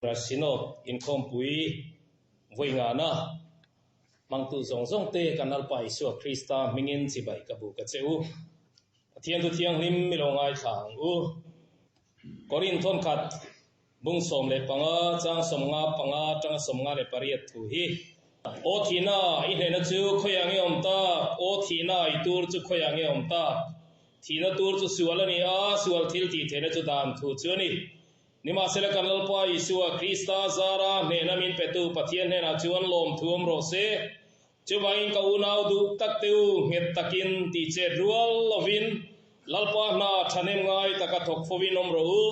Synod inkhawmpui vawi ngahna hmangtu zawng zawng te kan Lalpa Isua Krista hmingin chibai ka buk a che u. Pathian thu thianghlim mi lo ngaithla ang u. Korin thawnkhat bung 15 chang 55 atanga 58 thu hi. Aw thihna i hnehna chu khawiah nge awm tak? Aw thihna i tur chu khawiah nge awm tak? Thihna tur chu sual a ni a, sual thil tih theihna chu dan thu chu a ni. Nimahsela kan Lalpa Isua Krista zara hnehna min petu Pathian hnenah chuan lawmthu awm rawh se. Chuvangin ka unau duh tak te u, nghet takin tih chet rual lovin Lalpa hna thahnem ngai taka thawk fovin awm rawh u.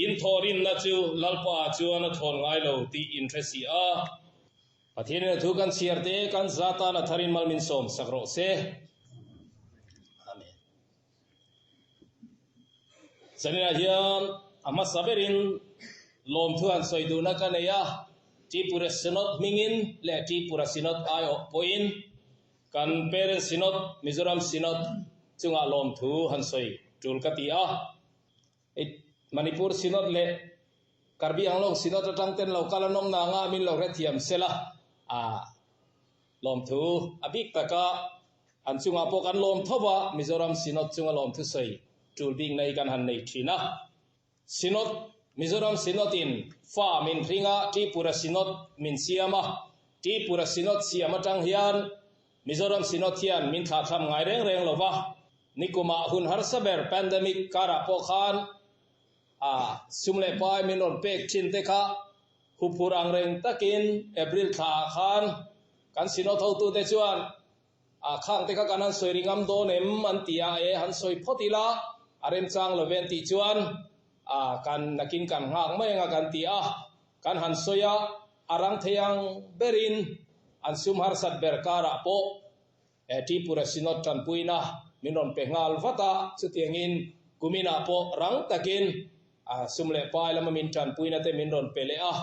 In thawhrinna chu Lalpa ah chuan a thawn ngai lo tih in hre si a. Pathianin a thu kan chhiar te kan za tan a tharin mal min sawm sak rawh se. Amen. Zaninah hian a hmasa berin lawmthu han sawi duhna ka nei a, Tripura Synod hmingin leh Tripura Synod aiawh pawhin kan Parent Synod, Mizoram Synod chungah lawmthu han sawi tul ka ti a. Manipur Synod leh Karbi Anglong Synod atang ten lo kal an awm na anga min lo hrethiam sela a lawmthu a bik taka An chungah pawh kan lawm tho va, Mizoram Synod chunga lawmthu sawi tul bik nei kan han nei thin a. Synod, Mizoram Synod in fa min hring a, Tripura Synod min siam a. Tripura Synod siam atang hian Mizoram Synod hian min thlahthlam ngai reng reng lo va. Nikumah hun harsa ber pandemic karah pawh khan a sum leh pai min rawn pek thin te kha huphur ang reng takin April thlaah khan kan Synod hotute chuan A khang te kha kan han sawi ri ngam dawn em an ti a, e han sawi phawt ila a remchang lo ve an tih chuan a kan nakin kan nghak mai anga kan ti a, kan han sawi a, a rang thei ang berin an sum harsat ber karah pawh e Tripura Synod tanpuina min rawn pe nghal vat a, chutiangin kuminah pawh rang takin a sum leh pai lama min tanpuina te min rawn pe leh a,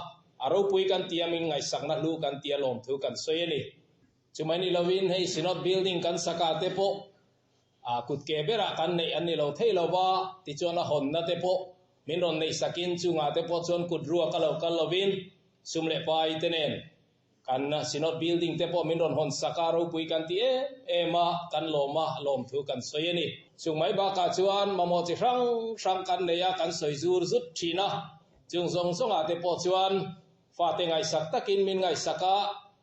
a ropui kan ti a, min ngaihsakna hlu kan ti a lawmthu kan sawi a ni. Chumai ni lovin hei Synod building kan saka te pawh a kut ke berah kan neih an ni lo thei lo va, tichuan a hawnna te pawh min rawn neih sakin chungah te pawh chuan kut ruak a lo kal lovin sum leh pai te nen kan Synod building te pawh min rawn hawn sak a, ropui kan ti em em a, kan lawm a, lawmthu kan sawi a ni. Chung mai bakah chuan mamawh chi hrang hrang kan nei a, kan sawi zur zut thin a, chung zawng zawngah te pawh chuan fate ngaihsak takin min ngaihsak a,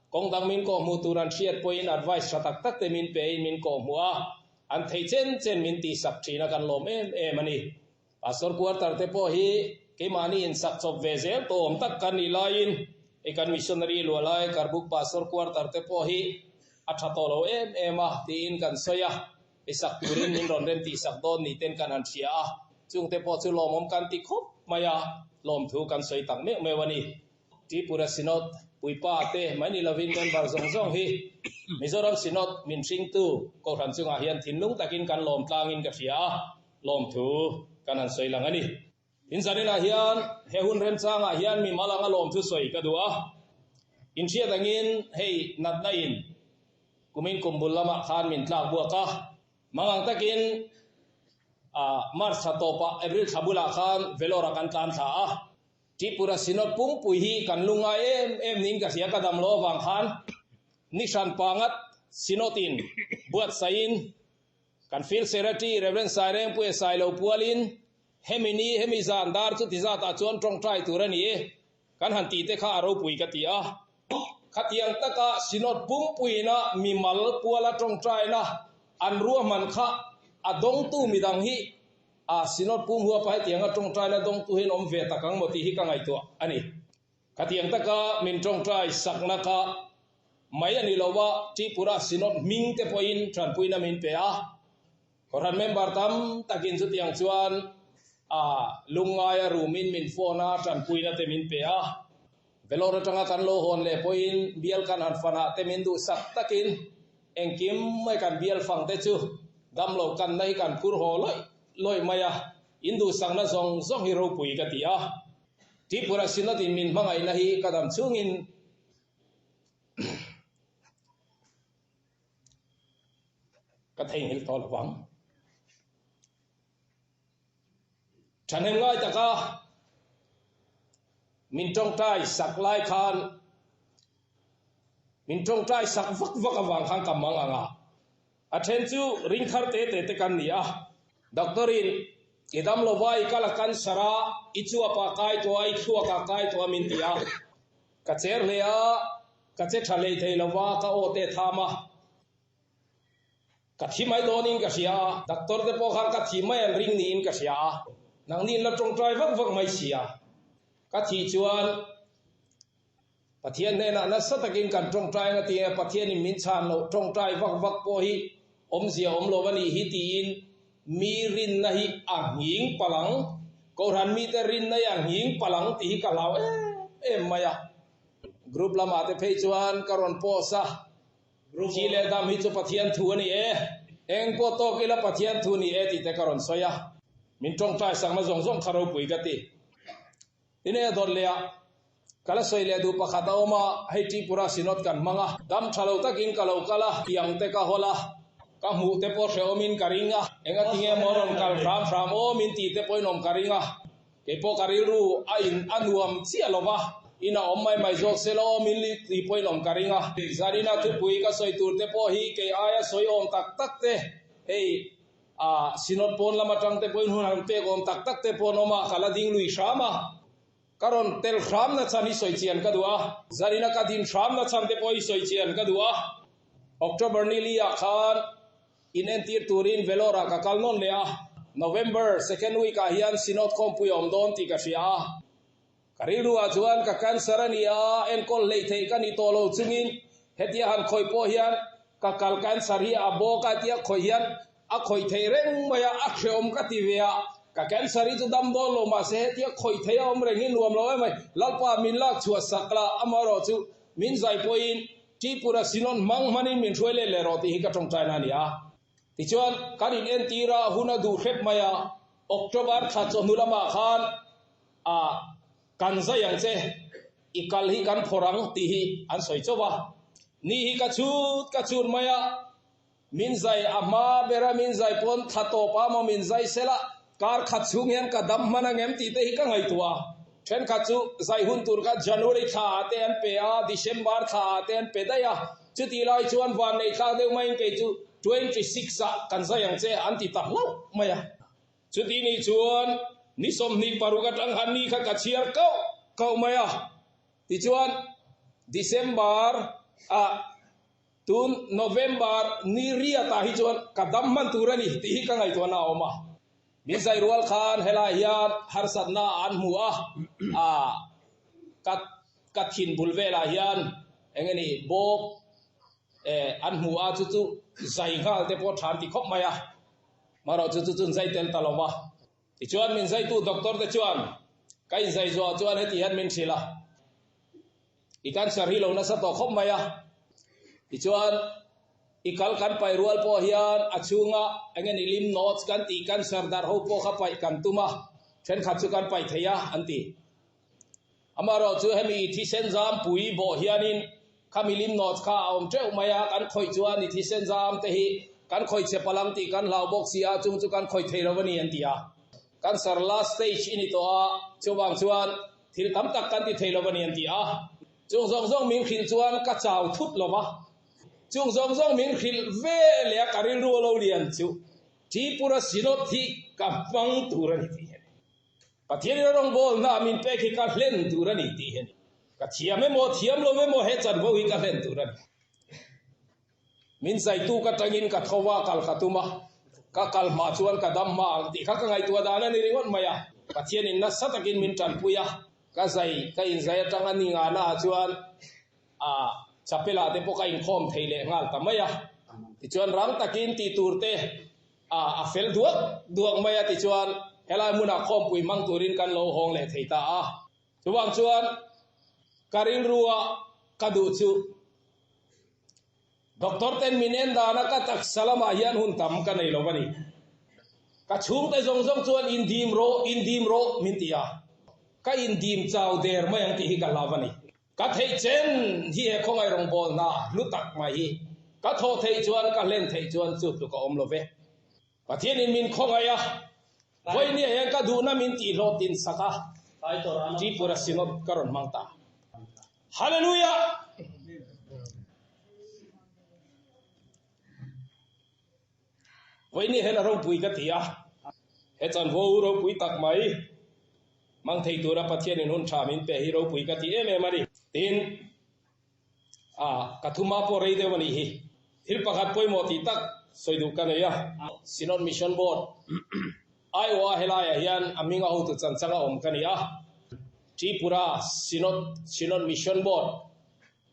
Kawng dang min kawhhmuh tur an hriat pawhin advice tha tak tak te min pein min kawhhmuh a, an thei chen chen min tihsak thin a kan lawm em em a ni. Pastor quarter te pawh hi keimahni insak chawp ve zel tawh awm tak kan nih laiin hei kan missionary luah lai Karbuk pastor quarter te pawh hi a tha tawh lo em em a tiin kan sawi a, i sak turin min rawn rem tihsak dawn ni ten kan han hria a, chungte pawh chu lawmawm kan ti khawp mai a, lawmthu kan sawi tak meuh meuh a ni. Tripura Synod puipa te mai ni lovin member zawng zawng hi Mizoram Synod min hringtu Kohhran chungah hian thinlung takin kan lawm tlangin ka hria a, lawmthu kan han sawi lang a ni. In zaninah hian he hun remchangah hian mi mal anga lawmthu sawi ka duh a, inhriat angin hei natna in kumin kum bul lamah khan min tlak buak a, mangang takin March thla tawpah April thla bulah khan Vellore-ah kan tlan thla a. Tripura Synod pumpui hi kan lu ngai em em niin ka hria ka dam lo avang khan ni hran pangat Synod in buatsaihin kan Field Secretary Rev Sairengpuia Sailo pualin hemi ni hemi zan dar chuti zatah chuan tawngtai tur a ni e kan han tih te kha a ropui ka ti a. Khatiang taka Synod pumpuiina mimal puala tawngtaina an ruahman kha a dawngtu midang hi A Synod pum huapa hetianga tawngtaina dawngtu hian awm ve tak ang maw tih hi ka ngaihtuah a ni. Khatiang taka min tawngtai sakna kha mai a ni lo a, Tripura Synod hming te pawhin tanpuina min pe a. Kohhran member tam takin chutiang chuan a lungngaia rumin min phone a, tanpuina te min pe a. Vellore atanga kan lo hawn leh pawhin bial kan han fanah te min duhsak takin Engkim mai kan bial fang te chu damlo kanna hi kan phur haw lawih lawih mai a, in duhsakna zawng zawng hi ropui ka ti a. Tripura Synod in min hmangaihna hi ka dam chungin ka theihnghilh tawh lo vang. Thahnem ngai taka. Min tawngtai sak lai khan min tawngtai sak vak vak avang khan ka mang ang a. A then chu ring thar te te te kan ni a. Doctor in i dam lova i kal a cancer a, i chuap ah kai tawh a, i thluak ah kai tawh a min ti a. Ka cher hle a, ka che tha hlei thei lova ka aw te tham a. Ka thi mai dawnin ka hria a, doctor te pawh khan ka thi mai an ring niin ka hria a, nangni in la tawngtai vak vak mai si a. Ka thih chuan Pathian hnenah nasa takin kan tawngtai ang a ti a, Pathianin min chhan loh tawngtai vak vak pawh hi awmzia awm lo a nih hi tiin mi rinna hi a nghing palh ang, Kohhran mite rinna hi a nghing palh ang tih hi ka hlau em em mai a. Group lamah te phei chuan ka rawn post a. Thi leh dam hi chu Pathian thu a ni e. Eng pawh tawk ila Pathian thu ni e tih te ka rawn sawi a. Min tawngtai sakna zawng zawng kha ropui ka ti. Tin e dawt leh ah ka la sawi leh duh pakhat a awm a, hei Tripura Synod kan hmang a, dam tha lo takin ka lo kal a, tiang te ka hawl a, ka hmuh te pawh hrehawmin ka ring a, engatinge maw rawn kal hram hram aw min tih te pawhin awm ka ring a. Kei pawh ka rilru a in a nuam chiah lo va, in a awm mai mai zawk se lo min li tih pawhin awm ka ring a. Zarina thupui ka sawi tur te pawh hi kei aia sawi awm tak tak te, hei a Synod pawn lam atang te pawhin hun han pek awm tak tak te pawh an awm a, ka la ding lui hram a. Ka rawn tel hram na chhan hi sawi chian ka duh a, Zarina ka din hram na chhan te pawh hi sawi chian ka duh a. October ni li ah khan In entir turin Vellore ah ka kal nawn leh a, November second week ah hian Synod khawmpui a awm dawn tih ka hria a. Ka rilru ah chuan ka cancer a ni a, enkawl hleih theih ka ni tawh lo chungin hetia han khawih pawh hian ka kal cancer hi a bawk a tia khawih hian a khawih theih reng mai a, a hrehawm ka ti ve a, ka cancer hi chu dam dawn lo mahse hetia khawih theih a awm reng hi nuam lo em mai, Lalpa min lak chhuah sak la, amaherawhchu min zai pawhin Tripura Synod hmang hmanin min hruai let leh rawh tih hi ka tawngtaina a ni a. Tichuan, kan in entir a, hun a duh hrep mai a, October thla chawhnu lamah khan a kan zai ang che, i kal hi kan phawrh ang tih hi an sawi chauh a. Ni hi ka chhut ka chhut mai a, min zai a hma ber a, min zai pawn thla tawp a maw min zai sel a, kar khat chhung hian ka dam hman ang em tih te hi ka ngaihtuah a. Thenkhat chu zai hun tur kha January thla ah te an pe a, December thla ah te an pe daih a, chutih lai chuan vanneih thlak deuh maiin kei chu 26 ah kan zai ang che an ti ta hlauh mai a. Chutih nih chuan ni 26 atang khan ni kha ka chhiar kauh kauh mai a, tichuan December ah Tun November ni riatah hi chuan ka dam hman tur a ni tih hi ka ngaihtuahna a awm a. Min zai rual khan helai hian harsatna an hmu a, ah ka ka thin bul velah hian eng nge ni bawk eh an hmu a chu chu zai nghal te pawh tha an ti khawp mai a, marawh chu chu chu an zai tel ta lo va. Tichuan min zaitu doctor te chuan ka inzai zuah chuan heti hian min hrilh a. I cancer hi lo nasa tawh khawp mai a, tichuan i kal kan paih rual pawh hian a chhunga eng nge ni lymph nodes kan tih cancer darh ho pawh kha paih kan tum a, thenkhat chu kan paih thei a an ti. Amaherawh chu hemi i thisen zam pui bawh hianin khami lymph nodes kha a awm teuh mai a, kan khawih chuan i thisen zam te hi kan khawih che palh ang tih kan hlau bawk si a, chung chu kan khawih thei lo a ni an ti a. Cancer last stage i ni tawh a, chuvang chuan Thil tam tak kan ti thei lo a ni an ti a. Chung zawng zawng min hrilh chuan ka chau thut lo va. Chung zawng zawng min hrilh ve leh a ka rilru a lo lian chu Tripura Synod hi ka hmang tur a ni tih hi a ni. Pathian in a rawngbawlna min pek hi ka hlen tur a ni tih hi a ni. Ka thiam emaw thiam lo emaw he chanvo hi ka hlen tur a ni. Min zaitu ka tangin ka tho a, kal ka tum a, ka kal hma chuan ka dam hma ang tih kha ka ngaihtuah dan a ni ringawt mai a. Pathianin nasa takin min tanpui a, ka zai, ka inzai atanga ni ngahna ah chuan a chapel ah te pawh ka inkhawm thei leh nghal ta mai a. Tichuan rang takin tih tur te a a fel duak duak mai a, tichuan helai hmunah khawmpui hmang turin kan lo hawng leh thei ta a. Chuvang chuan ka rilrua ka duh chu Doctor ten min en dana ka taksa lamah hian hun tam ka nei lo a ni. Ka chhungte zawng zawng chuan indim rawh, indim rawh min ti a. Ka indim chau der mai ang tih hi ka hlau a ni. Ka theih chen hi he khawngaih rawngbawlna hlu tak mai hi ka thawh theih chuan ka hlen theih chuan chu tluk a awm lo ve. Pathianin min khawngaih a, vawinia hian ka duhna min tihhlawhtin sak a. Tripura Synod ka rawn hmang ta. Hallelujah! Vawiin hian a ropui ka ti a, he chanvo ropui tak mai hmang thei tura Pathianin hun tha min pe hi ropui ka ti em em a ni. Tin, a ka thuma pawh rei deuh a nih hi. Thil pakhat pawimawh tih tak sawi duh ka nei a. Synod Mission Board aiawha helaiah hian a hming a hotu chanchang a awm ka ni a. Tripura Synod Synod Mission Board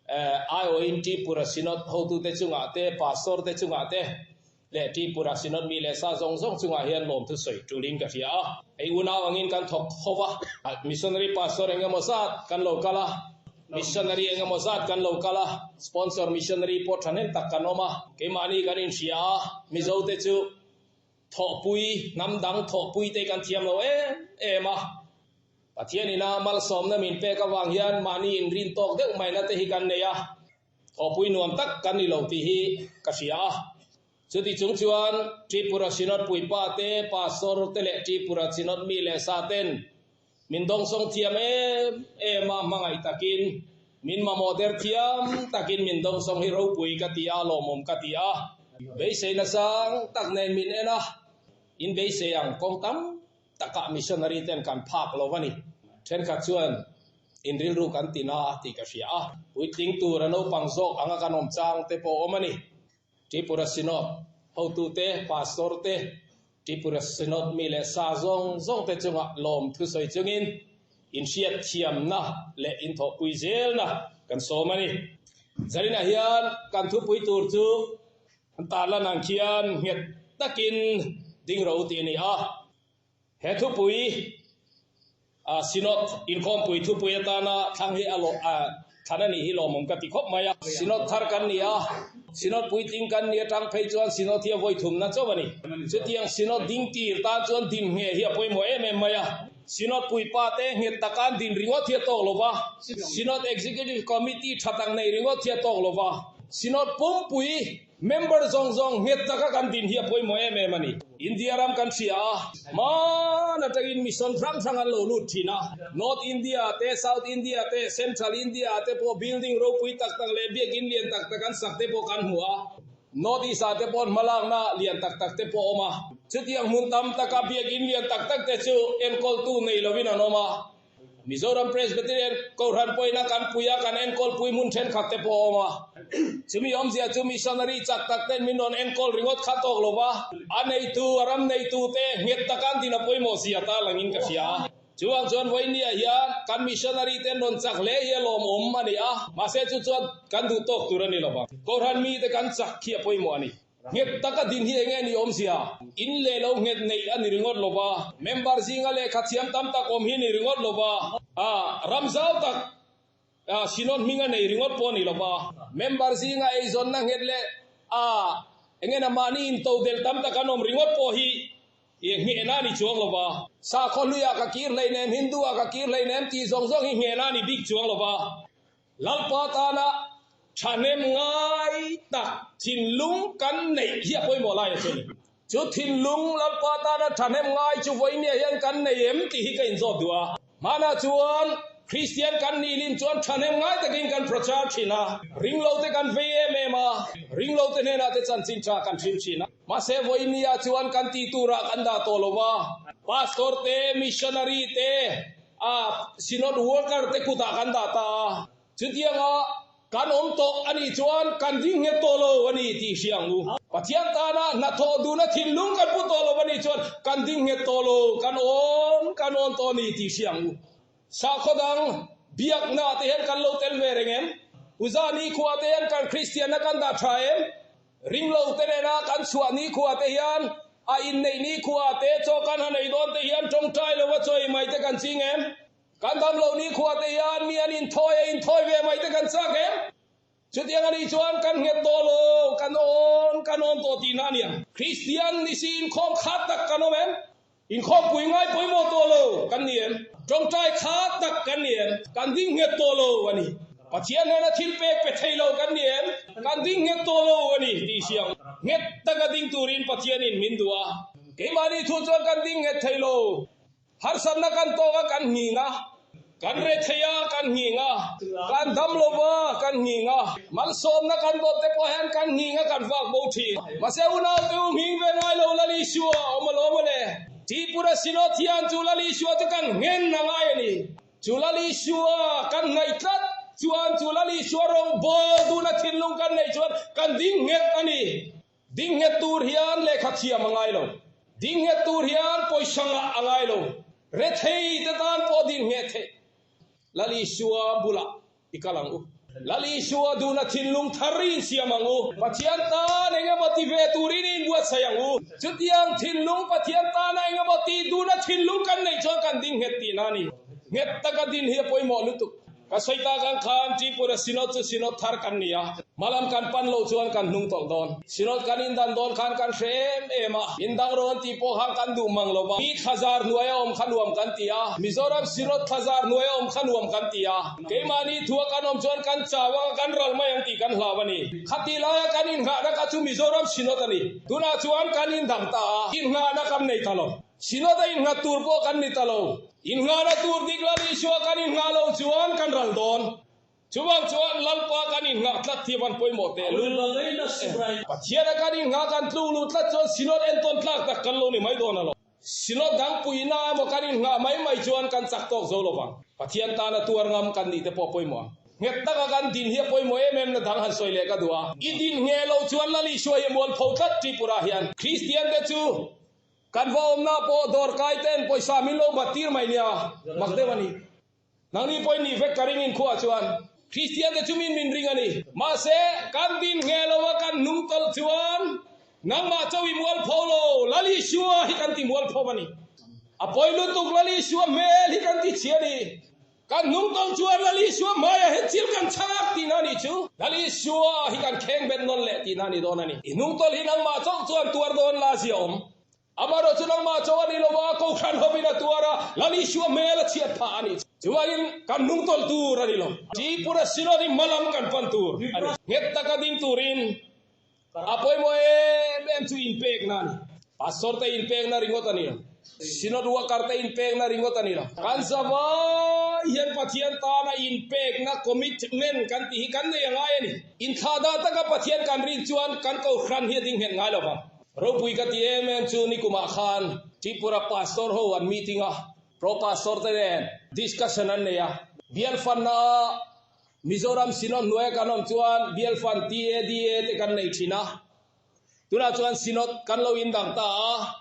aiawhin Tripura Synod hotute chungah te, Pastor te chungah te leh Tripura Synod mi leh sa zawng zawng chungah hian lawmthu sawi tulin ka hria a. Hei unau angin kan thawk ho va, Missionary Pastor eng emaw zat kan lo kal a, Missionary eng emaw zat kan lo kal a, Sponsor Missionary pawh thahnem tak kan awm a, keimahni kan inhria a, Mizote chu thawhpui, hnam dang thawhpui te kan thiam lo em em a. Pathian ina malsawmna min pek avang hian mahni inrin tawk deuh maina te hi kan nei a, thawhpui nuam tak kan ni lo tih hi ka hria a. Chuti chung chuan Tripura Synod puipa te, Pastor te leh Tripura Synod mi leh sa ten min dawngsawng thiam em em a, hmangaih takin min mamawh der thiam takin min dawngsawng hi ropui ka ti a, lawmawm ka ti a. Beiseina sang tak nen min en a, in beisei ang kawng tam takah missionary ten kan phak lo a ni. Thenkhat chuan in rilru kan ti na tih ka hria a, puitling tur a naupang zawk anga kan awm chang te pawh a awm a ni. Tripura Synod hotute, Pastor te, Tripura Synod mi leh sa zawng zawng te chungah lawm thusawi chungin inhriat thiamna leh inthawhpui zelna kan sawm a ni. Zarinah hian kan thupui tur chu An tarlan ang khian nghet takin ding ro tih a ni a. He thupui Synod inkhawmpui thupui atana thlang hi a thlan a nih hi lawmawm ka ti khawp mai a. Synod thar kan ni a, Synod puitling kan ni atang phei chuan Synod hi a vawi thumna chauh a ni. Chutiang Synod ding tir tan chuan din ngheh hi a pawimawh em em mai a. Synod puipa te nghet taka an din ringawt hi a tawk lo va, Synod Executive Committee tha tak nei ringawt hi a tawk lo va, Synod pumpui member zawng zawng nghet taka kan din hi a pawimawh em em a ni. India ram kan hria a, hman atangin mission hrang hrang an lo lut thin a, North India te, South India te, Central India te pawh building ropui tak tak leh biakin lian tak tak an sak te pawh kan hmu a. North East ah te pawh hmalakna lian tak tak te pawh a awm a. Chutiang hmun tam taka biakinn lian tak tak te chu enkawltu nei lovin an awm a. Mizoram Presbyterian Kohhran pawhina kan pui a, kan enkawlpui hmun thenkhat te pawh a awm a. Chumi awmzia chu missionary chak tak ten min rawn enkawl ringawt kha tawk lo va, a neitu, a ram neitu te nghet taka an din a pawimawh zia ta langin ka hria a. Chuvang chuan vawinia hian kan missionary ten rawn chak hle hi a lawmawm a ni a, mahse chu chuan kan duh tawk tur a ni lo vang. Kohhran mite kan chak khi a pawimawh a ni. Nghet taka din hi enge ni awmzia? In leh lo nghet neih a ni ringawt lo va, member zinga lehkha thiam tam tak awm hi ni ringawt lo va, a ram zau tak Synod hming a nei ringawt pawh a ni lo va, member zinga eizawnna nghet leh a engena mahni intodelh tam tak an awm ringawt pawh hi I nghehna a ni chuang lo va. Sakhaw hluiah ka kir hleinem, Hindu-ah ka kir hleinem tih zawng zawng hi nghehna a ni bik chuang lo va. Lalpa tana thahnem ngai tak thinlung kan neih hi a pawimawh lai a chu a ni. Chu thinlung Lalpa tana thahnem ngai chu vawinia hian kan nei em tih hi ka inzawt duh a. Hmanah chuan Kristian kan nih lim chuan thahnem ngai takin kan prachar thin a, ringlote kan vei em em a, ringlote hnenah te chanchin tha kan hrilh thin a. Mahse vawinia chuan kan tih turah kan dah tawh lo va, Pastor te, Missionary te, a Synod worker te kutah kan dah ta a. Chutianga kan awm tawh a nih chuan kan ding nghet tawh lo a ni tih hria ang u. Pathian tana hnathawh duhna thinlung kan pu tawh lo a nih chuan kan ding nghet tawh lo, kan awn kan awn tawh a ni tih hria ang u. Sakhaw dang biakna te hian kan lo tel ve reng em? Puja nikhua te hian kan Kristianna kan dah tha em? Ringlo te nena kan chhuah nikhua te hian a inneih nikhua te chaw kan han ei dawn te hian tawngtai lova chaw ei mai te kan ching em? Kan dam lo nikhua te hian mi an inthawi a inthawi ve mai te kan chak em? Chutiang a nih chuan kan nghet tawh lo, kan awn kan awn tawh tihna a nia. Kristian ni si inkhawm khat tak kan awm em? Inkhawmpui ngai pawimawh tawh lo kan ni em? Tawngtai kha tak kan ni em? Kan ding nghet tawh lo a ni. Pathian hnena thil pek pe thei lo kan ni em? Kan ding nghet tawh lo a ni tih hria ang. Nghet taka ding turin Pathianin min duh a. Keimahni thu chuan kan ding nghet thei lo. Harsatna kan tawk a kan nghing a, kan rethei a kan nghing a, kan dam lo va kan nghing a, malsawmna kan dawt te pawh hian kan nghing a kan vak bo thin. Mahse unaute u nghing ve ngai lo Lal Isua awm alawm a le. Tripura Synod hian chu Lal Isua chu kan nghen a ngai a ni. Chu Lal Isua kan ngaih tlat chuan chu Lal Isua rawngbawl duna thinlung kan neih chuan kan ding nghet a ni. Ding nghet tur hian lehkha thiam a ngai lo. Ding nghet tur hian pawisa ngah a ngai lo. Rethei te tan pawh ding ngheh theih. Lal Isua bulah i kal ang u. Lal Isua duhna thinlung thar i insiam ang u. Pathian tan eng emaw ti ve turin i inbuatsaih ang u. Chutiang thinlung Pathian tana eng emaw ti duhna thinlung kan neih chuan kan ding nghet tihna a ni. Nghet taka din hi a pawimawh lutuk. Ka sawi tak ang khan Tripura Synod chu Synod thar kan ni a, hmalam kan pan loh chuan kan hnung tawlh dawn. Synod kan indan dawn khan kan hre em em a, indang rawn tih pawh khan kan duh mang lo va, mi thlazar hnuaia awm kha nuam kan ti a, Mizoram Synod thlazar hnuaia awm kha nuam kan ti a, keimahni thua kan awm chuan kan chau ang a, kan ral mai ang tih kan hlau a ni. Khati laia kan inngahna kha chu Mizoram Synod a ni. Tunah chuan kan indang ta a, innghahna kan nei ta lo. Synod a innghat tur pawh kan ni ta lo. Innghahna tur dik Lal Isua kan innghah lo chuan kan ral dawn. Chuvang chuan Lalpa kan innghah tlat hi a van pawimawh teh lul em. Pathiana kan innghah kan tluk luh tlat chuan Synod entawn tlak tak kan lo ni mai dawn a lo. Synod dang puihna emaw kan innghah mai mai chuan kan chak tawk zo lo vang. Pathian tana tuar ngam kan nih te pawh pawimawh ang. Nghet taka kan din hi a pawimawh em em na dang han sawi leh ka duh a. I din ngheh loh chuan Lal Isua hi a mualpho tlat Tripura hian. Kristian te chu Kan va awmna pawh dawrkai ten pawisa min lo bat tir mai nia, mak deuh a ni. Nangni pawhin nih vek ka ring in khuah chuan Kristian te chu min min ring a ni. Mahse, kan din ngheh lo a kan hnung tawlh chuan nangmah cho i mualpho lo, Lal Isua hi kan ti mualpho a ni. A pawi lutuk Lal Isua hmel hi kan ti chhia a ni. Kan hnung tawlh chuan Lal Isua hmaiah hian thil kan chhak tihna a nih chu. Lal Isua hi kan kheng bet nawn leh tihna a ni dawn a ni. I hnung tawlh hi nangmah chauh chuan tuar dawn la zia awm. Amaherawh chu nangmah chauh a ni lo va, Kohhran hovin a tuar a, Lal Isua hmel a chhiat phah a nih chu. Chuvangin kan hnung tawlh tur a ni lo. Tripura Synod hi hmalam kan pan tur a ni. Nghet taka ding turin A pawimawh em em chu inpekna a ni. Pastor te inpekna ringawt a ni lo. Synod worker te inpekna ringawt a ni lo. Kan zavai hian Pathian tana inpekna, commitment, kan tih hi kan nei a ngai a ni. Inthlahdah taka Pathian kan rin chuan kan kohhran hi a ding nghet ngai lo vang. Ropui ka ti em em chu nikumah khan Tripura Pastor ho an meeting a, Pro Pastor te nen discussion an nei a, bial fanna Mizoram Synod hnuaia kan awm chuan Bial Fund TADA te kan nei thin a, tunah chuan Synod kan lo indang ta a,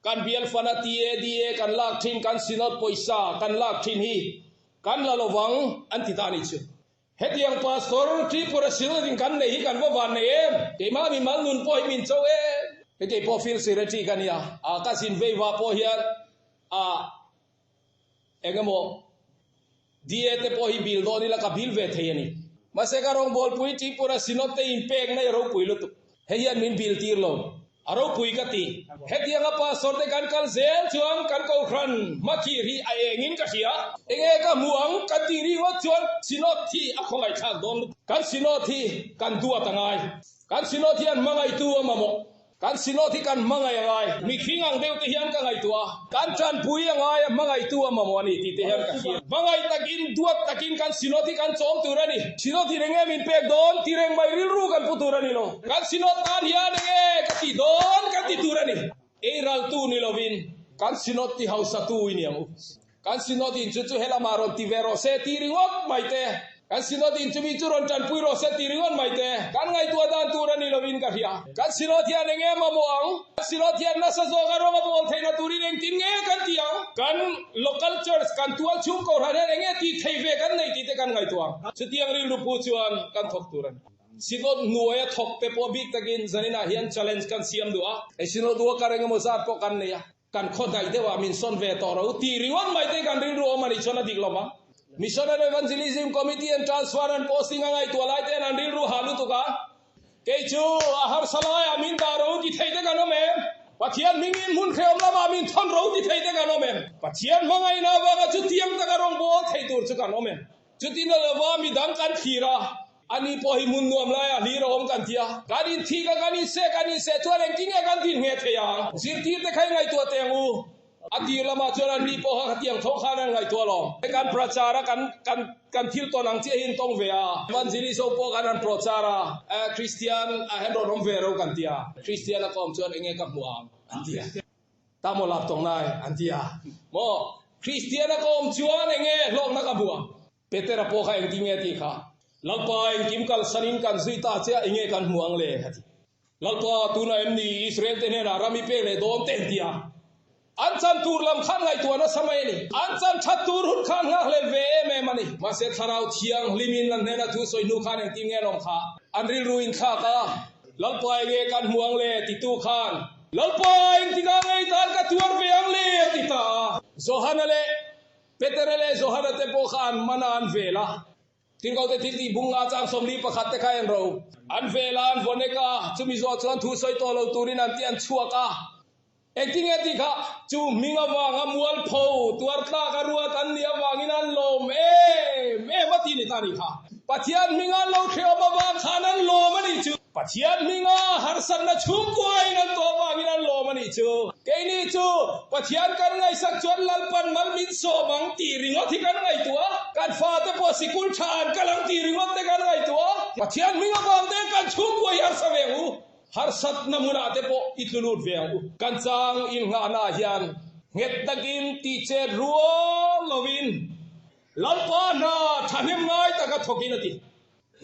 kan Bial Fund a TADA kan lak thin, kan Synod pawisa kan lak thin hi kan la lovang an ti ta a nih chu. Hetiang Pastor Tripura Synod in kan nei hi kan va van nei em? Keimah mimal nun pawh hi min cho em? Hei keipawh Field Secretary ka nia, a ka zin vei vah pawh hian a Engemaw DA te pawh hi bil dawn ila ka bil ve thei a ni. Mahse ka rawngbawlpui Tripura Synod te inpekna i ropui lutuk. Hei hian min bil tir lo. A ropui ka ti. Hetianga pastor te kan kal zel chuan kan kohhran hmathir hi a engin ka hria. Enge ka hmu ang kan tih ringawt chuan Synod hi a khawngaihthlak dawn lutuk. Kan Synod hi kan duat a ngai. Kan Synod hian hmangaihtu a mamawh. Kan Synod hi kan hmangaih a ngai. Mihring ang deuh te hian ka ngaihtuah a, kan tanpui a ngai a, hmangaihtu a mamawh a ni tih te hian ka hria. Hmangaih takin, duat takin kan Synod hi kan chawm tur a ni. Synod hi eng nge min pek dawn ti reng mai rilru kan pu tur a ni lo. Kan Synod tan hian eng nge ka tih dawn kan ti tur a ni. Eiraltu ni lovin kan Synod ti hausatu i ni ang u. Kan Synod in chu chu helamah rawn ti ve rawh se tih ringawt mai te, kan Synod in chumi chu rawn tanpui rawh se tih ringawt mai te, kan ngaihtuah dan tur a ni lovin ka hria. Kan Synod hian eng nge mamawh ang? Kan Synod hian nasa zawka rawng a bawl theihna turin engtin nge kan ti ang? Kan Local Church, kan tual chhung kohhran hian eng nge tih theih ve kan nei tih te kan ngaihtuah ang. Chutiang rilru pu chuan kan thawk tur a ni. Synod hnuaia thawk te pawh bik takin zaninah hian challenge kan siam duh a. Hei Synod worker engemaw zat pawh kan nei a. Kan khawdaih deuhah min sawn ve tawh ro tih ringawt mai te kan rilru awm a nih chuan a dik lo vang. Mission and Evangelism Committee and Transfer and Posting a ngaihtuah lai ten an rilru hah lutuk a, kei chu a harsa laiah min dah ro ti thei te kan awm em? Pathian hmingin hmun hrehawm lamah min thawn ro ti thei te kan awm em? Pathian hmangaihna avanga chutiang taka rawngbâwl thei tur chu kan awm em? Chutin a lova midang kan thlir a, ani pawh hi hmun nuam laiah hlir a awm kan ti a. Kan inthik a, kan inseh, kan inseh chuan engtin nge kan din ngheh thei ang? Zirtirte kha i ngaihtuah teh ang u. A tir lamah chuan an ni pawh kha khatiang tho khan an ngaihtuah alawm. Kan prachar a, kan kan kan thil tawn ang chiah hi an tawng ve a. Evangelist ho pawh khan an prochar a, Christian ah hian rawn awm ve ro kan ti a. Christian a ka awm chuan enge ka hmuh ang an ti a. Tamo lap tawng nai an ti a. Maw Christian a ka awm chuan enge hlawkna ka hmuh ang. Petera pawh kha engtin nge a tih kha? Lalpa engkim kalsanin kan zui ta che a, enge kan hmuh ang le? a ti. Lalpa, tunah em ni Israel te hnenah ram i pek leh dawn te an ti a. An chan tur lam khan ngaihtuah nasa mai a ni. An chan that tur hun khan nghakhlel ve em em a ni. Mahse Thlarau Thianghlimin an hnena thu sawi hnu khan engtin nge an awm kha? An rilru in thlak a, Lalpa enge kan hmu ang le? titu khan, Lalpa engtikah ngei tan ka tuar ve ang le? a ti ta a. Johana leh Petera leh Johana te pawh kha an man a, an vel a. Tirhkohte thil tih bung nga chang 41 te kha en ro. An vel a, an vawnek a, chumi zawh chuan thu sawi tawh lo turin an ti an chhuak a. Engtin nge tih kha? Chu hming avanga mualpho tuar tlak a ruat an nih avangin an lawm em em a ti ni ta nih kha. Pathian hminga an lo hrehawm avang khan an lawm a nih chu. Pathian hminga harsatna chhungkuain an tawh avangin an lawm a nih chu. Keini chu Pathian kan ngaihsak chuan Lalpan mal min sawm ang tih ringawt hi kan ngaihtuah a, kan fate pawh sikul tha an kal ang tih ringawt te kan ngaihtuah a. Pathian hming avang te kan chhungkua hi harsa ve ang u, harsatna hmunah te pawh i tlu lut ve ang u. Kan chang inngahna ah hian nghet takin tihchet rual lovin Lalpa hna thahnem ngai taka thawkin a ti.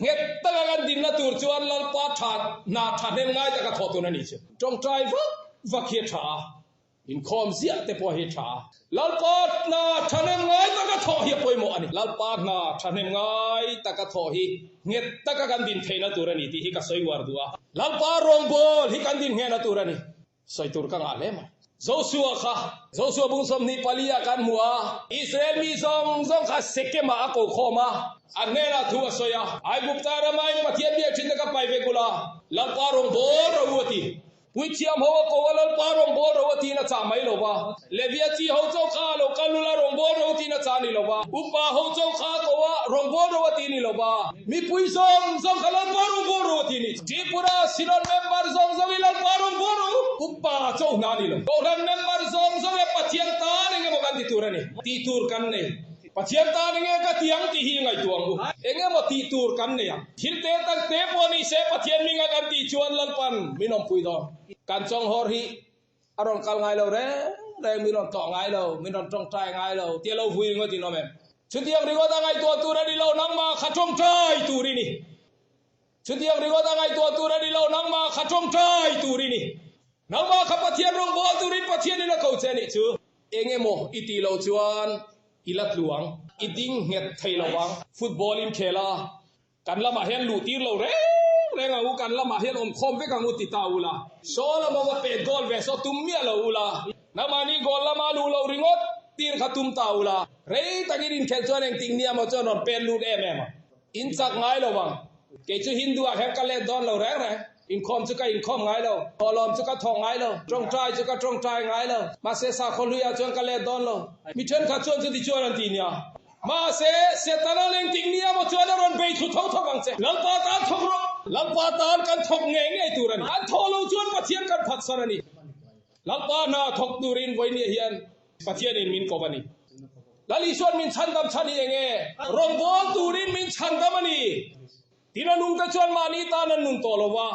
Nghet taka kan dinna tur chuan Lalpa tha hna thahnem ngai taka thawh tun a ni chu. Tawngtai vak vak hi a tha a, inkhawm ziah te pawh hi a tha a. Lalpa hna thahnem ngai taka thawh hi a pawimawh a ni. Lalpa hna thahnem ngai taka thawh hi nghet taka kan din theihna tur a ni tih hi ka sawi uar duh a. Lalpa rawngbâwl hi kan din nghehna tur a ni. Sawi tur ka ngah hle mai. Joshua kha Joshua bung 24 ah kan hmu a, Israel mi zawng zawng kha Sekem ah a ko khawm a, a hnenah thu a sawi a, Aigupta rama in Pathian biak thin te ka pai vek ula, Lalpa rawn bawl ro u a ti. Puithiam ho a ko a, Lalpa rawn bawl ro a tiin a chah mai lo va, Levia chi ho chauh kha a lo kal ula rawn bawl ro tiin a chah ni lo va, upa ho chauh kha a ko a, rawn bawl ro a ti ni lo va, mipui zawng zawng kha Lalpa rawn bawl ro a ti ni. Tripura Synod member zawng zawng i Lalpa rawn bawl ro upa chauh hna ni lo. Kohhran member zawng zawng e Pathian tan eng emaw kan ti tur a ni. Tih tur kan nei. Pathian tan enge ka ti ang tih hi i ngaihtuah ang u. Eng emaw tih tur kan nei ang. Thil te tak te pawh ni se Pathian minga kan tih chuan Lalpan min awmpui dawn. Kan chawnghawr hi A rawn kal ngai lo reng reng, min rawn tlawh ngai lo, min rawn tawngtai ngai lo tia lo vui ringawt in awm em? Chutiang ringawt a ngaihtuah tur a ni lo, nangmah kha tawngtai tur i ni. Chutiang ringawt a ngaihtuah tur a ni lo, nangmah kha tawngtai tur i ni. Nangmah kha Pathian rawngbâwl turin Pathianin a ko che a nih chu. Eng emaw i tih loh chuan i la tlu ang, i ding nghet thei lo vang. Football inkhel a Kan lamah hian luh tir lo reng reng ang u, kan lamah hian awm khawm vek ang u ti ta ula. Saw lama va pet goal ve saw tum miah lo ula. Namahni goal lama luh loh ringawt tir kha tum ta ula. Rei takin inkhelh chuan engtik nia maw chuan rawn pet lut em em ang. In chak ngai lo vang. Kei chu Hindu ah hian ka let dawn lo reng reng. Inkhawm chu ka inkhawm ngai lo. Thawhlawm chu ka thawk ngai lo. Tawngtai chu ka tawngtai ngai lo. Mahse sakhaw hluiah chuan ka let dawn lo. Mi thenkhat chuan chuti chuan an ti nia. Mahse, Setana leng ting nia maw chuan a rawn bei thlu tho tho ang che. Lalpa tan thawk rawh. Lalpa tan kan thawk ngei ngei tur a ni. Kan thawh lo chuan Pathian kan phatsan a ni. Lalpa hna thawk turin vawinia hian Pathianin min kawp a ni. Lal Isuan min chhandam chhan hi eng nge? Rawngbâwl turin min chhandam a ni. Tin a nungte chuan mahni tan an nun tawh lo va,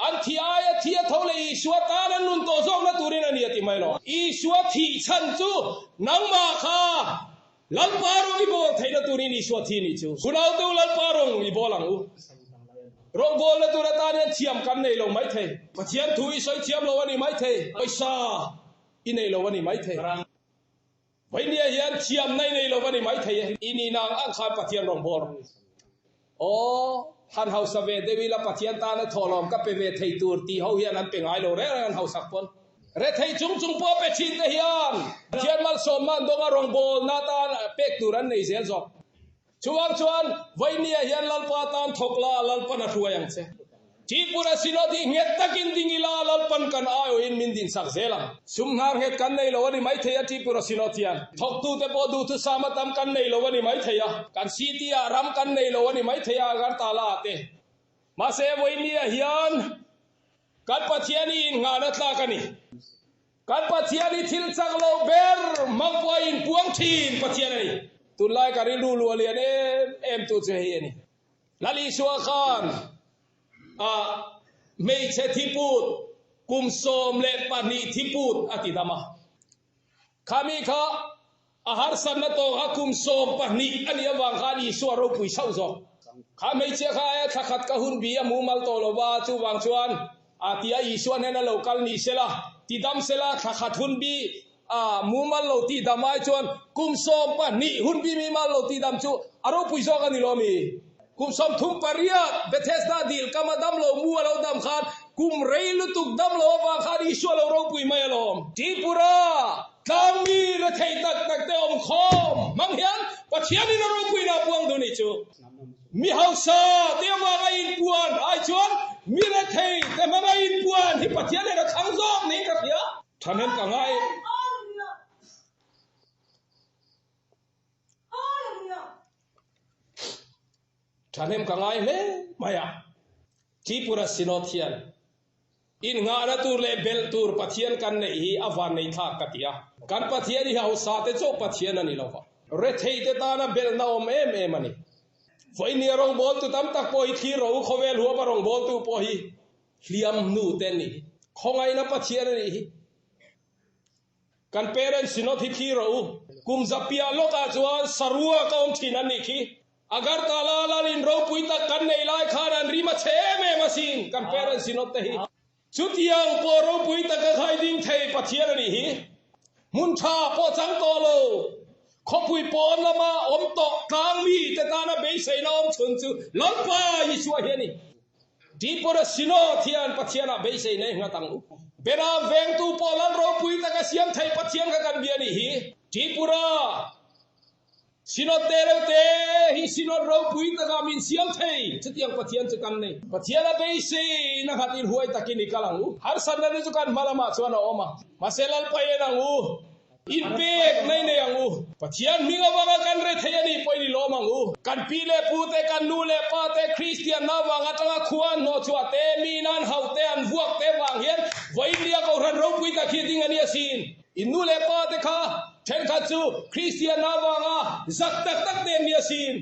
an thi aia thi a tho leh Isua tan an nun tawh zawkna turin a ni a ti mai lo. Isua thih chhan chu nangmah kha Lalpa rawng i bawl theihna turin Isua thi nih chu. Hunaute u Lalpa rawng i bawl ang u. Rawngbawlna tur atan hian thiam kan nei lo mai thei. Pathian thu i sawi thiam lo a ni mai thei. Pawisa i nei lo a ni mai thei. Vainia hian thiamna i nei lo a ni mai thei e. I nihna ang ang khan Pathian rawn bawr. Aw, han hausa ve deuh ila Pathian tana thawhlawm ka pe ve thei tur tih ho hian an pe ngai lo reng reng an hausak pawn. Rethei chung chung pawh pe thin te hian Pathian malsawmna an dawnga rawngbawlna tan pek tur an nei zel zawk. Chuvang chuan Vainia hian Lalpa tan thawk la, Lalpan a hruai ang che. Tripura Synod hi nghet takin ding ila, Lalpan kan aiawhin min dinsak zel ang. Sum hnar nghet kan nei lo a ni maithei a Tripura Synod hian. Thawktute pawh duhthusam a tam kan nei lo a ni maithei a. Kan city ah ram kan nei lo a ni maithei a Agartala ah te. Mahse Vainia hian kan Pathian hi innghahna tlak a ni. Kan Pathian hi thil chak lo ber hmang pawh a inpuang thin Pathian a ni. Tunlai ka rilru luah lian em em tu chu hei a ni. Lal Isua khan a hmeichhe thiput kum 12 thiput a ti dam a. Khami kha a harsatna tawk kha kum 12 a nih avang khan Isua ropui sauh zawk. Kha hmeichhia kha aia thla khat ka hun bi a mumal tawh lo va, chuvang chuan a tia Isua hnena lo kal ni sela, ti dam sela thla khat hun bi a mumal lo tih dam ai chuan kum 12 hun bi mimal lo tih dam chu a ropui zawk a ni lo mi? Kum 38 Bethesda dil kama dam lo mu a lo dam khan kum rei lutuk dam lo avang khan Isua lo ropui mai alawm. Tripura tlangmi rethei tak tak te awm khawm hmang hian Pathianin a ropuina a puang duh nih chu. Mi hausa te avanga inpuan ai chuan mi rethei te hmanga inpuan hi Pathianin a thlang zawk niin ka hria. Thahnem ka ngai. Thahnem ka ngai hle mai a. Tripura Synod hian innghahna tur leh belh tur Pathian kan neih hi a van nei thlak ka ti a. Kan Pathian hi hausa te chauh Pathian a ni lo va. Rethei te tana belhna awm em em a ni. Vawinia rawngbawltu tam tak pawh hi thlir rawh u, khawvel huapa rawngbawltu pawh hi hliam hnu te an nih hi. Khawngaihna Pathian a nih hi. Kan parents Synod hi thlir rawh u. Kum zapiah lawkah chuan sarua ka awm thin an nih khi. Agartala lalin ropui tak kan nei lai khan an rim a chhe em em asin kan parents Synod te hi. Chutiang pawh ropui taka khai ding thei Pathian a nih hi. Hmun tha pawh chang tawh lo. Khawpui pawn lama awm tawh tlang mi te tana beiseina awm chhun chu Lalpa Isua hi a ni. Tripura Synod hian Pathianah beisei nei nghat ang u. Beram vengtu pawh lal ropui taka siam thei Pathian kha kan bia nih hi. Tripura Synod te reuh te hi Synod ropui taka min siam thei chutiang Pathian chu kan nei. Pathiana beisei na nghat in huai takin i kal ang u. Harsatna te chu kan hma lamah chuan a awm a. Mahse Lalpa en ang u. Inpek nei nei ang u. Pathian hming avanga kan rethei a nih pawhin i lawm ang u. Kan pi leh pu te, kan nu leh pa te, Kristian na vang atanga khua an hnawhchhuah te, mi in an hauh te, an vuak te vang hian vawiin Kohhran ropui tak hi ding a ni asin. In nu leh pa te kha thenkhat chu Kristian na vanga zak tak tak te an ni asin.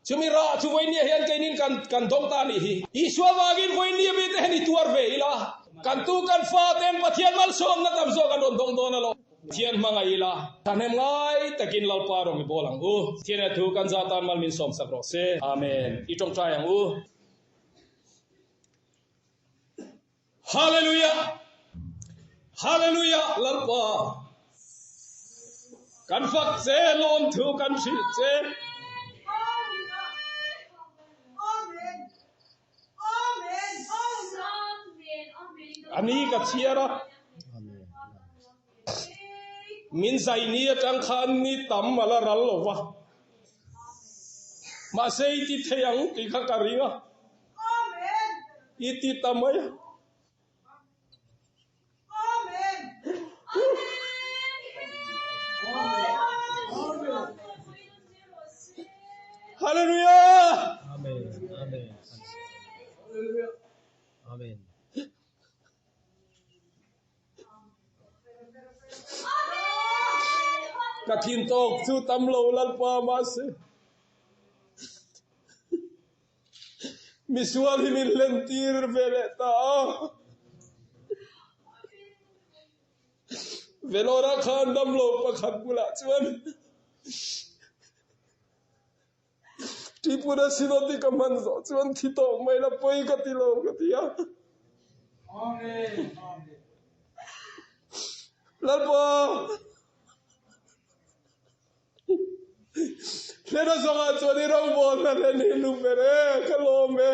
Chumi rah chu vawinia hian keinin kan kan dawng ta a nih hi. Isua vangin vawinia mite hian i tuar ve ila, kan tu kan fa ten Pathian malsawmna tam zawk an rawn dawng dawn alawm. Pathian hmangaih ila, thahnem ngai takin Lalpa rawng i bawl ang u. Pathian thu kan za tan mal min sawmsak rawh se. Amen. I tawngtai ang u. Hallelujah! Hallelujah! Lalpa kan fak che, lawmthu kan hrilh che. A ni ka chhiar a. Min zai ni atang khan ni tam a la ral lo va. Mahse i ti thei ang tih kha ka ring a. I ti ta mai a. Hallelujah! Amen. Amen. Amen. Ka thin tawk chu tam lo Lalpa mahse misual hi min hlen tir ve leh ta a. Velora khan damlo pakhat bulah chuan Tripura Synod hi ka hman zawh chuan thi tawh mai la pawi ka ti lo ka ti a. Lalpa Hlena zawngah chuan i rawngbawlna hlen hi lu ber e, ka lawm e.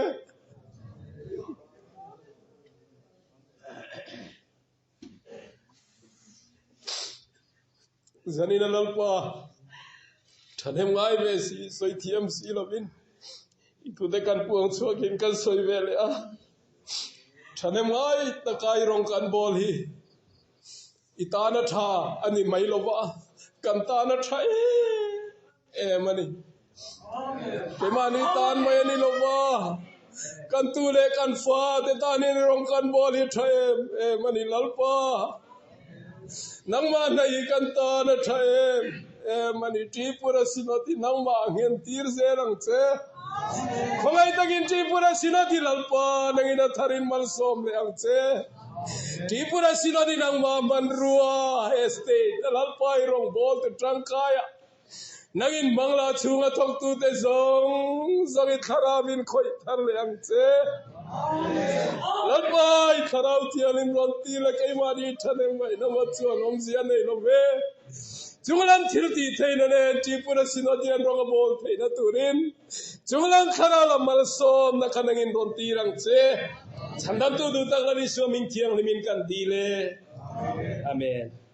Zanina Lalpa thahnem ngai ve si, sawi thiam si lovin i tute kan puang chhuakin kan sawi ve leh a. Thahnem ngai taka i rawng kan bawl hi i tana tha a ni mai lova, kan tana tha em em a ni. Keimahni tan mai a ni lova, kan tu leh kan fa te tanin i rawng kan bawl hi tha em em a ni Lalpa. Nangmah hna hi kan tan a tha em em a ni. Tripura Synod hi nangmah a nghen tir zel ang che. Khawngaih takin Tripura Synod hi Lalpa nangin a tharin malsawm leh ang che. Tripura Synod hi nangmah hmanrua he state a Lalpa i rawngbawltu tangkaia Nangin Bangla chhunga thawktute zawng zawng i thlarau in khawih thar leh ang che. Lalpa, i thlarau thiangin rawn ti la, keimahni i thahnem ngaihna mat chuan awmzia nei lo ve. Chunglam thil tih theihna nen Tripura Synod hian rawng a bawl theihna turin chunglam thlarau lam malsawmna kha nangin rawn tir ang che. Chhandamtu duh tak Lal Isua min thianghlimin kan dil e. Amen.